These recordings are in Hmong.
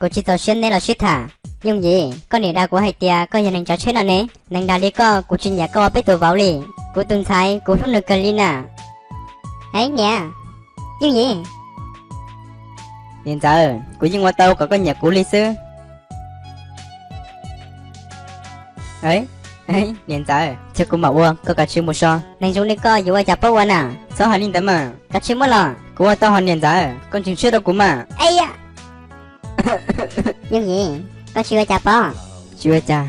Kuv tsis txaus siab neb los sib tham. Yooj yim, koj niam dag kuv hais tias koj yog neeg tsav tsheb no ne. Neeg dag li koj kuv tsis nyiam koj ua peb tus vauv li. Kuv tus ntxhais kuv hlub nws kawg li na. Eb niam, Yooj yim. Niam ntxawm, kuv yeej ua tau kom koj nyiam kuv li xwb. Niam ntxawm, cia kuv mam ua, koj kav tsij mus so. Neeg zoo li koj yuav ua cas paub ua na. Txhob hais li ntawd mas. Kav tsij muab los. Kuv ua tau hos niam ntxawm, koj ntseeg siab rau kuv mas. Yooj yim, koj tsis ua cas pob? Tsis ua cas.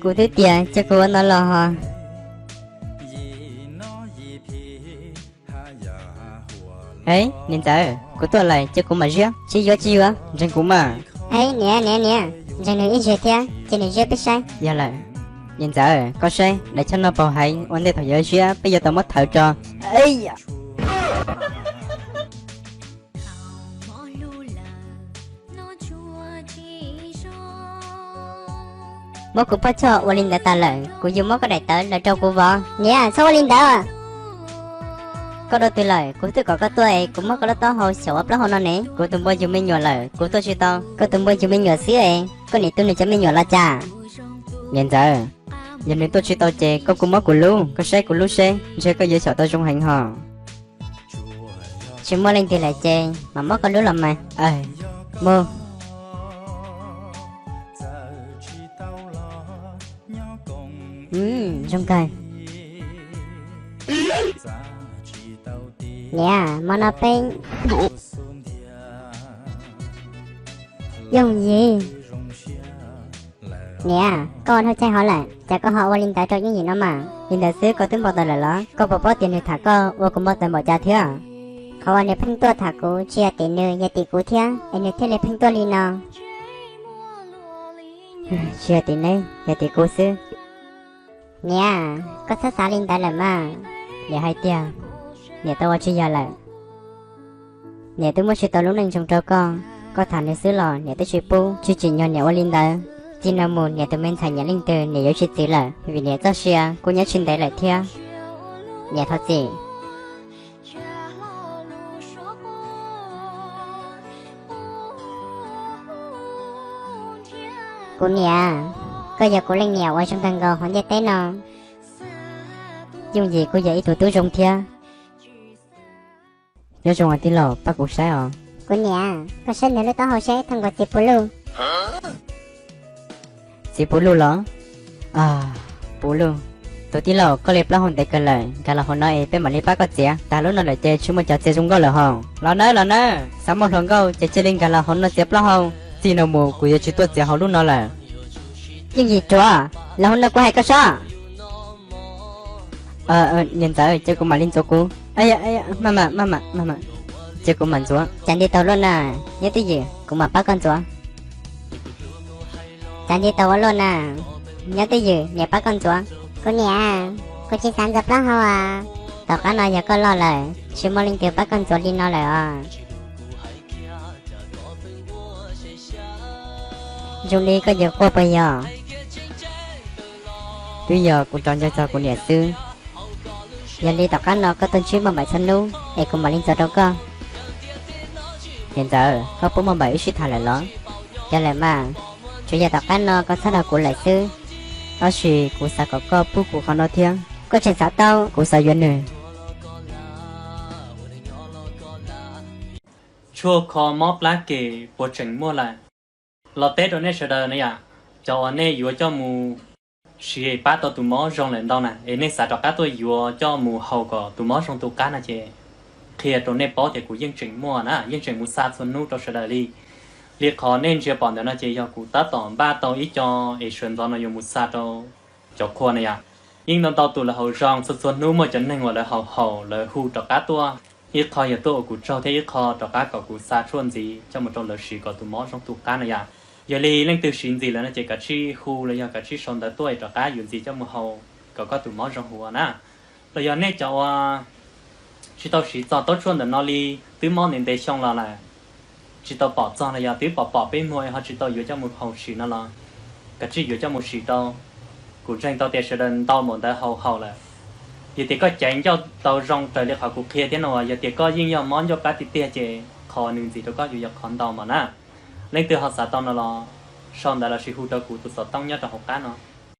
Kuv twb tias cia kuv ua no los hos. Eb niam ntxawm, kuv tuaj lawm, cia kuv mam ziab. Tsis yuav tsis yuav, ntseeg kuv mas. Eb niam niam niam, ntseeg nws ib zaug thiab, cia nws ziab peb saib. Yog lawm. Niam ntxawm, koj saib daim choj no paug heev, ua ntej thaum yuav ziab peb yuav tau muab thawv tso. Muab kuv pob choj ua li ntawd tas lawm, kuv yuav muab koj daim tawv lawv rau kuv vov. Niam, txhob ua li ntawd. Koj dua twg lawm? Kuv twb kom koj tuaj es kuv muab koj lub taub hau xyaum ua plaub hau no ne. Kuv tus npua yug me nyuam lawm, kuv tuaj tsis tau. Koj tus npua yug me nyuam xwb es koj niam tu nws cov me nyuam los cas? Niam ntxawm, yog nws tuaj tsis tau ces koj kuj muab kuv lub, koj saib kuv lub seb, ntshe koj yuav xyaum tau zoo heev hos. Tsis muaj leej twg lawm ces mam muab koj lub los mas. Mus. Zoo kawg. Niam, hmo no peb... Yooj yim. Niam, koj ua dhau caij hov lawm, cas koj ho ua li ntawd rau Yooj yim no mas? Li ntawd xwb koj twb npau taws lawm los? Koj puas paub tias nws tham koj ua kuv npau taws npaum cas thiab? Qhov uas nws pheej tuaj tham kuv tsis yog tim nws, yog tim kuv thiab es nws thiaj li pheej tuaj li no. Tsis yog tim neb, yog tim kuv xwb. Niam, koj txhob xav li ntawd lawm mas. Niam hais tias niam tau ua tsis yog lawm. Niam twb muab tsis tau lub neej zoo rau koj, koj tham nws xwb los niam twb tsis pub, tsis tsim nyog niam ua li ntawd. Txij no mus niam tus me ntxhais nyiam leej twg niam yuav tsis txwv lawm, vim niam txoj sia kuj nyob tsis ntev lawm thiab. Niam thov txim. Kuv niam, koj yog kuv leej niam uas zoo kawg nkaus hauv ntiaj teb no. Yooj yim kuj yog ib tug tub zoo thiab. Nyob zoo os tij laug, pab kuv saib os. Kuv niam, koj saib nws lub taub hau seb thaj nkaus txiv puv luj. Txiv puv luj los? Puv luj. Tus tij laug, koj li plaub hau ntev kawg lawm, nkag los hauv no es peb mam li pab koj txiav. Tag lub no lawm ces tsis muaj cov txiav zoo nkauj lawm hos. Los nawb, los nawb, xav muaj hluas nkauj ces cia li nkag los hauv no txiav plaub hau. Txij no mus kuv yuav tsis tuaj txiav hauv lub no lawm. Yooj yim ruam, los hauv no kuv hais koj sob. Niam ntxawm, cia kuv mam li ntxuav kuv. Maj mam, maj mam, maj mam. Cia kuv mam ntxuav. Cas nti tau luaj na, nyob twj ywm kuv mam pab koj ntxuav. Cas nti tau ua luaj na, nyob twj ywm niam pab koj ntxuav. Kuv niam, kuv tsis xav ntxuav plaub hau as. Tom qab no yog koj loj lawm tsis muaj leej twg pab koj ntxuav li no lawm os. Zoo li koj yuav quaj puas yog? Twb yog kuv tso ntsoov txog kuv niam xwb. Yog li tom qab no koj tuaj ntsib Maj Npaim txhua hnub es kuv mam li ntxuav rau koj. Niam ntxawm, koj pub Maj Npaim wb sib tham lawm los? Yog lawm mas, tsuas yog tom qab no koj txhob dag kuv lawm xwb. Tab sis kuv xav kom koj pub kuv qhov no thiab. Koj tseem xav tau? Kuv xav yuav nws. Tshuaj kho mob plab kem puas tseem muaj lawm? Los teb rau nej sawv daws na yom, cov uas nej yuav coj mus siv pab tau tus mob zoo lawm ntau na, es nej xav rov qab tuaj yuav coj mus haus kom tus mob zoo tu qab no ces qhia rau nej paub tias kuv yeej tseem muaj na, yeej tseem mus xa txhua hnub rau sawv daws li. Li qhov nej ntsia pom ntawm no ces yog kuv tab tom npaj tau ib co es sawv ntxov no yuav mus xa rau cov qhua na yom. Yeej ntau ntau tus lawv haus zoo, txhua txhua hnub muaj cov neeg uas lawv haus haus lawv hu rov qab tuaj. Ib qho yog tuaj ua kuv tsaug thiab ib qho rov qab kom kuv xa tshuaj ntxiv coj mus rau lawv siv kom tus mob zoo tu qab na yom. Yog li leej twg siv ntxiv lawm no ces kav tsij hu los yog kav tsij sau ntawv tuaj es rov qab yuav ntxiv coj mus haus kom koj tus mob zoo huv na. Los yog nej cov uas tsis tau siv txog taub tshuaj ntawm no li, twb mob ntev ntev xyoo los lawm, tsis tau pom txog los yog twb pom pom peb muag es ho tsis tau yuav coj mus haus siv no los kav tsij yuav coj mus siv rau. Kuv ntseeg tau tias sawv daws ntau npaum ntawd haus haus lawm. Yog tias koj caiv ncauj tau zoo raws li qhov kuv qhia thiab no, yog tias koj yeej yog mob ncauj plab tiag tiag ces qhov nws ntxiv rau koj yuav yog qhov ntau npaum na. Leej twg ho xav tau no los sau ntawv lossis hu rau kuv tus xov tooj nyob rau hauv qab no.